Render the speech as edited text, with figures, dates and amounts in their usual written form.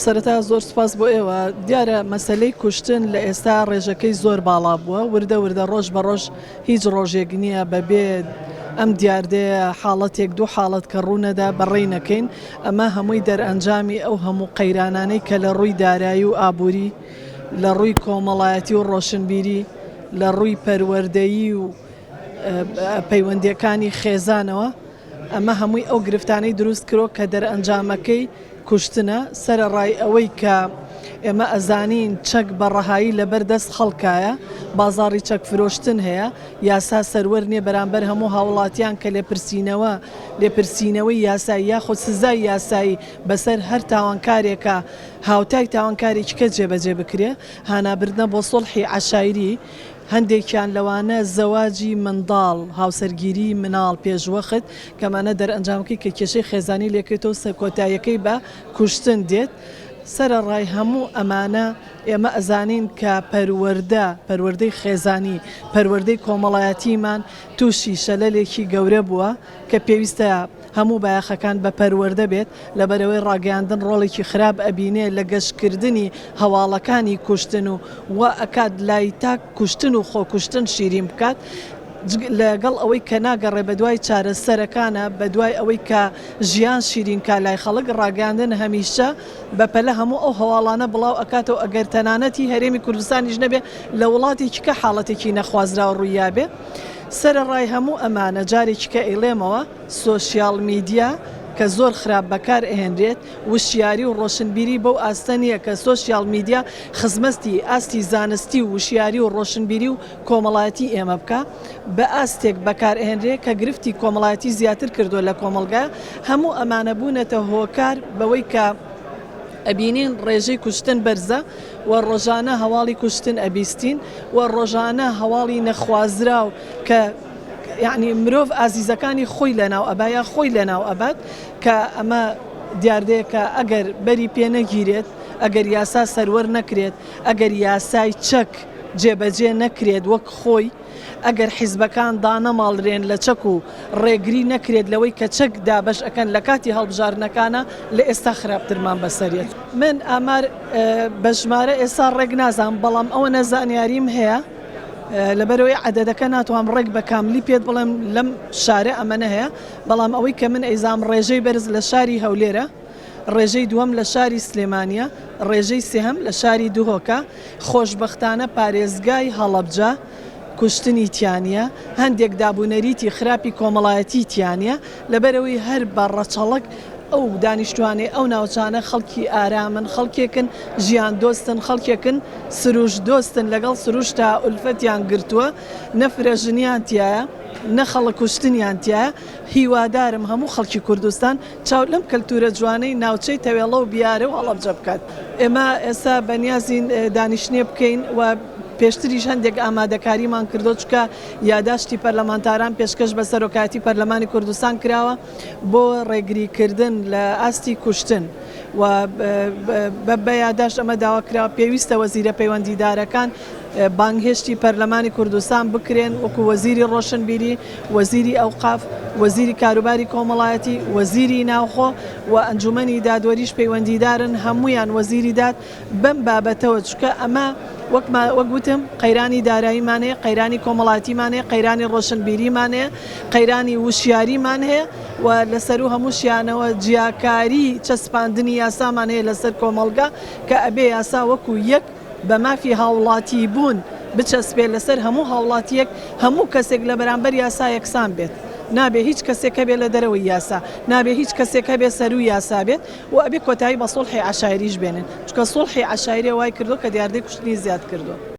سەرەتا زۆر سوپاس بۆ ئێوە. دیارە مەسەلەی کوشتن لە ئێستا ڕێژەکەی زۆر باڵا بووە، وردە وردە ڕۆژ بە ڕۆژ هیچ ڕۆژێک نییە بەبێ ئەم دیاردەیە حاڵەتێک دوو حاڵەت کە ڕوونەدا بەڕێی نەکەین، ئەمە هەمووی دەرئەنجامی ئەو هەموو قەیرانانەی کە لە ڕووی دارایی و ئابووری، لە ڕووی کۆمەڵایەتی و ڕۆشنبیری، لە ڕووی پەروەردەیی و پەیوەندییەکانی خێزانەوە، ئەمە هەمووی ئەو گرفتانەی دروست کرۆ کە دەرئەنجامەکەی کوشتنە، سەرەڕای ئەوەی کە ئێمە ئەزانین چەک بە ڕەهایی لەبەر دەست خەڵکایە، بازاڕی چەک فرۆشتن هەیە، یاسا سەروەر نیە بەرامبەر هەموو هاوڵاتیان کە لێپرسینەوە لێپرسینەوەی یاسایی یاخود سزای یاسایی بەسەر هەر تاوانکارێکا هاوتای تاوانکارێکی کە جێبەجێ بکرێ، هانابردنە بۆ سوڵحی عەشایری. هەندێکیان لەوانە زەواجی منداڵ، هاوسەرگیری مناڵ پێشوەخت، کە ئەمانە دەرئەنجامەکەی کە کێشەی خێزانی لێکەوێتەوە سەر کۆتاییەکەی بە کوشتن دێت. سەرەڕای هەموو ئەمانە ئێمە ئەزانین کە پەروەردە، پەروەردەی خێزانی، پەروەردەی کۆمەڵایەتیمان تووشی شەلەلێکی گەورە بووە کە پێویستە هەموو بایەخەکان بە پەروەردە بێت، لەبەرئەوەی ڕاگەیاندن ڕۆڵێکی خراپ ئەبینێ لە گەشتکردنی هەواڵەکانی کوشتن و وا ئەکات لای تاک کوشتن و خۆکوشتن شیرین بکات، لەگەڵ ئەوەی کە ناگەڕێ بەدوای چارەسەرەکانە، بەدوای ئەوەی کە ژیان شیرین کا لای خەڵک، ڕاگەیاندن هەمیشە بە پەلە هەموو ئەو هەواڵانە بڵاو ئەکاتەوە ئەگەر تەنانەت هی هەرێمی کوردستانیش نەبێ لە وڵاتێکی کە حاڵەتێکی نەخوازراو ڕوویابێ. سەرەڕای هەموو ئەمانە جارێکی کە ئەیڵێمەوە، سۆشیاڵ میدیا کە زۆر خراپ بەکار ئەهێنرێت، وشیاری و ڕۆشنبیری بەو ئاستە نییە کە سۆشیاڵ میدیا خزمەستی ئاستی زانستی و وشیاری و ڕۆشنبیری و کۆمەڵایەتی ئێمە بکا، بە ئاستێک بەکار ئەهێنرێ کە گرفتی کۆمەڵایەتی زیاتر کردووە لە کۆمەڵگا، هەموو ئەمانە بوونەتە هۆکار بەوەی کە ئەبینین ڕێژەی کوشتن بەرزە و ڕۆژانە هەواڵی کوشتن ئەبیستین و ڕۆژانە هەواڵی نەخوازراو کە یەعنی مرۆڤ ئازیزەکانی خۆی لەناو ئەبا یا خۆی لەناو ئەبات کە ئەمە دیاردەیەکە ئەگەر بەری پێ نەگیرێت ئەگەر یاسا سەروەر نەکرێت ئەگەر یاسای چەک جێبەجێ نەکرێت وەک خۆی ئەگەر حیزبەکان دانەماڵرێن لە چەک و ڕێگری نەکرێت لەوەی کە چەک دابەش ئەکەن لە کاتی هەڵبژاردنەکانا لە ئێستا خراپترمان بەسەریەت. من ئامار بە ژمارە ئێستا ڕێک نازانم بەڵام ئەوەنە زانیاریم هەیە لەبەرئەوەی عەدەدەکە ناتوانم ڕێک بە کاملی پێت بڵێم لەم شارە ئەمەنە هەیە بەڵام ئەوەی کە من ئەیزانم ڕێژەی بەرز لە شاری هەولێرە ڕێژەی دووەم لە شاری سلێمانیە، ڕێژەی سێهەم لە شاری دهۆکە، خۆشبەختانە پارێزگای هەڵەبجە کوشتنی تیانیە، هەندێک دابونەریتی خراپی کۆمەڵایەتی تیانیە، لەبەرئەوەی هەر بە ڕەچەڵەک ئەو دانیشتوانەی ئەو ناوچانە خەڵکی ئارامن، خەڵکێکن ژیان دۆستن، خەڵکێکن سروشت دۆستن، لەگەڵ سروشتا ئولفەتیان گرتووە، نە فرەژنیان تیایە، نە خەڵک کوشتنیان تیایە، هیوادارم هەموو خەڵکی کوردستان چاو لەم کەلتورە جوانەی ناوچەی تەوێڵە و بیارە و هەڵەبجە بکات. ئێمە ئێستا بەنیازین دانیشتنێ بکەین و پێشتریش هەندێک ئامادەکاریمان کردووە، چونکە یاداشتی پەرلەمانتاران پێشکەش بە سەرۆکایەتی پەرلەمانی کوردستان کراوە بۆ ڕێگریکردن لە ئاستی کوشتن و بە یاداشت ئەمە داوا کراوە، پێویستە وەزیرە پەیوەندیدارەکان بانگهێشتی پەرلەمانی کوردستان بکرێن وەکو وەزیری ڕۆشنبیری، وەزیری ئەوقاف، وەزیری کاروباری کۆمەڵایەتی، وەزیری ناوخۆ و ئەنجومەنی دادوەریش پەیوەندیدارن هەموویان وەزیری داد بەم بابەتەوە چونکە ئەمە وەک وەک وتم قەیرانی داراییمان هەیە، قەیرانی کۆمەڵایەتیمان هەیە، قەیرانی ڕۆشنبیریمان هەیە، قەیرانی وشیاریمان هەیە و لەسەروو هەمووشیانەوە جیاکاری چەسپاندنی یاسامان هەیە لەسەر کۆمەڵگا کە ئەبێ یاسا وەکو یەک بە مافی هاوڵاتی بوون بچەسپێ لەسەر هەموو هاوڵاتیەک، هەموو کەسێک لە بەرامبەر یاسا یەکسان بێت، نابێ هیچ کەسێک هەبێ لە دەرەوەی یاسا، نابێ هیچ کەسێک هەبێ سەروو یاسا بێت و ئەبێ کۆتایی بە سوڵحی عەشایریش بێنن، چونکە سوڵحی عەشایری وای کردووە کە دیاردەی کوشتنی زیاد کردووە.